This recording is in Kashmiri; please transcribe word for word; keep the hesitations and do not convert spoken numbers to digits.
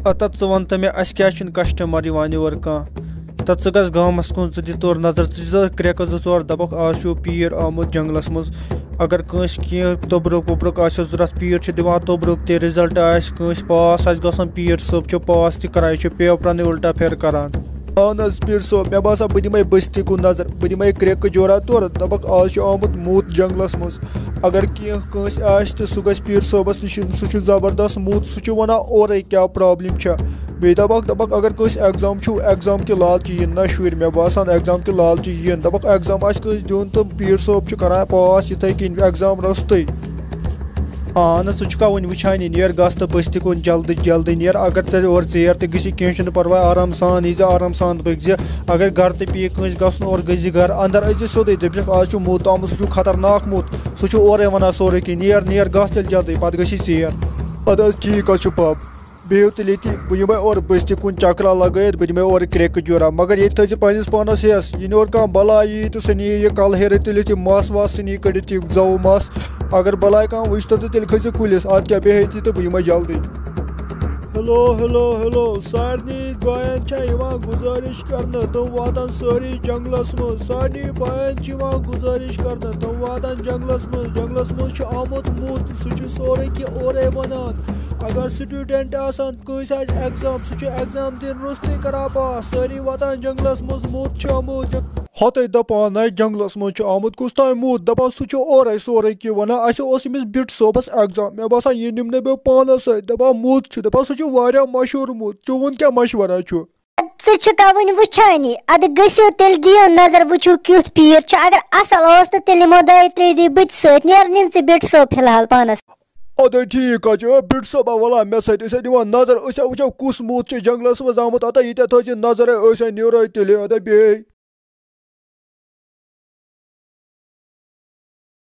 اَتَتھ ژٕ وَن تہٕ مےٚ، اَسہِ کیٛازِ چھُنہٕ کسٹمر یِوان یور کانٛہہ؟ تَتھ ژٕ گژھ گامَس کُن، ژٕ دِ تورٕ نظر، ژٕ دِ زٕ کرٛٮ۪کہٕ زٕ ژور، دَپَکھ آز چھُ پیٖر آمُت جنٛگلَس منٛز۔ اگر کٲنٛسہِ کینٛہہ توٚبرُک ووٚبرُک آسہِ ضوٚرَتھ، پیٖر چھِ دِوان توٚبرُک تہِ، رِزلٹ آسہِ کٲنٛسہِ پاس آسہِ گژھُن، پیٖر صٲب چھُ پاس تہِ کران، یہِ چھُ پیپرَنٕے اُلٹا پھِر کران۔ اہن حظ پیٖر صٲب، مےٚ باسان بہٕ دِمَے بٔستی کُن نظر، بہٕ دِمَے کرٛٮ۪کہٕ جورا تورٕ، دَپَکھ آز چھُ آمُت موٗت جنٛگلَس منٛز۔ اگر کینٛہہ کٲنٛسہِ آسہِ تہٕ سُہ گژھِ پیٖر صٲبَس نِش، سُہ چھُ زبردست موٗت، سُہ چھُ وَنان اورَے کیٛاہ پرابلم چھےٚ۔ بیٚیہِ دَپَکھ، دَپَکھ اگر کٲنٛسہِ ایگزام چھُ، ایگزام کہِ لالچہِ یِن نہ شُرۍ، مےٚ باسان ایگزام کہِ لالچہِ یِن۔ دَپَکھ ایگزام آسہِ کٲنٛسہِ دیُن تہٕ پیٖر صٲب چھُ کران پاس یِتھَے کِنۍ ایگزام روٚستُے۔ اہن حظ، ژٕ چھُکھا وُنہِ وٕچھان یہِ؟ نیر گژھ تہٕ بٔستی کُن جلدی جلدی نیر۔ اگر ژےٚ اورٕ ژیر تہِ گٔژھی، کینٛہہ چھُنہٕ پرواے، آرام سان یی زِ، آرام سان پٔکۍ زِ۔ اگر گرٕ تہِ پیٚیہِ کٲنٛسہِ گژھُن، اورٕ گٔژھۍ زِ گرٕ اندر، أژۍ زِ سیوٚدُے، دٔپۍ زِکھ آز چھُ موٗت آمُت، سُہ چھُ خطرناک موٗت، سُہ چھُ اورَے وَنان سورُے کینٛہہ، نیر نیر گژھ تیٚلہِ جلدی، پتہٕ گٔژھی ژیر۔ اَدٕ حظ ٹھیٖک حظ چھُ پاپ، بِہِو تیٚلہِ ییٚتی، بہٕ یِمَے اورٕ بٔستی کُن چکرا لگٲیِتھ، بہٕ دِمَے اورٕ کرٛٮ۪کہٕ جورا، مگر ییٚتہِ تھٲیزِ پنٛنِس پانَس ہٮ۪س، یہِ نہٕ اورٕ کانٛہہ بَلاے یی تہٕ سُہ نِیہِ یہِ کَلہٕ ہیٚرِ تُلِتھ، یہِ مَس وَس سُہ نِیہِ کٔڑِتھ، یہِ زَوٕ مَس۔ اگر بَلاے کانٛہہ وٕچھ تہٕ، تہٕ تیٚلہِ کھٔسۍ زِ کُلِس، اَدٕ کیٛاہ بیٚہہ ییٚتی تہٕ بہٕ یِمَے جلدی۔ ہیلو ہیلو ہیلو، سارنٕے بایَن چھےٚ یِوان گُزٲرِش کرنہٕ، تِم واتَن سٲری جنٛگلَس منٛز، سارنٕے بایَن چھِ یِوان گُزٲرِش کرنہٕ، تِم واتَن جنٛگلَس منٛز، جنٛگلَس منٛز چھُ آمُت موٗت، سُہ چھُ سورُے کینٛہہ اورَے وَنان۔ اگر سٹوڈنٹ آسَن، کٲنٛسہِ آسہِ ایگزام، سُہ چھُ ایگزام دِنہٕ روٚستُے کران پاس۔ سٲری واتان جنٛگلَس منٛز، موت چھُ آمُت جنٛگ-، ہۄتَے دَپان، نَے جنٛگلَس منٛز چھُ آمُت کُس تام موت، دَپان سُہ چھُ اورَے سورُے کینٛہہ وَنان۔ اَسہِ اوس أمِس بِٹ صٲبَس ایگزام، مےٚ باسان یہِ نِمہٕ نہٕ بہٕ پانَس سۭتۍ، دَپان موت چھُ، دَپان سُہ چھُ واریاہ مشہوٗر موت۔ چون کیٛاہ مشورہ چھُ؟ ژٕ چھُکھا وُنہِ وٕچھانی؟ اَدٕ گٔژھِو تیٚلہِ دِیِو نظر، وٕچھِو کیُتھ پیٖر چھُ۔ اگر اَصٕل اوس تہٕ تیٚلہِ یِمو دۄیہِ ترٛیٚیہِ دۄہہِ بہٕ تہِ سۭتۍ، نیر نِن ژٕ بِٹ صٲب فِلحال پانَس۔ اَدٕ ٹھیٖک حظ چھُ، بِٹ صٲبا وَلا مےٚ سۭتۍ، أسۍ ہا دِوان نظر، أسۍ ہا وٕچھو کُس موٗت چھُ جنٛگلَس منٛز آمُت، اَدٕ ییٚتٮ۪تھ تھٲیزِ نظر، أسۍ ہا نیرو تیٚلہِ، اَدٕ بیٚیہِ۔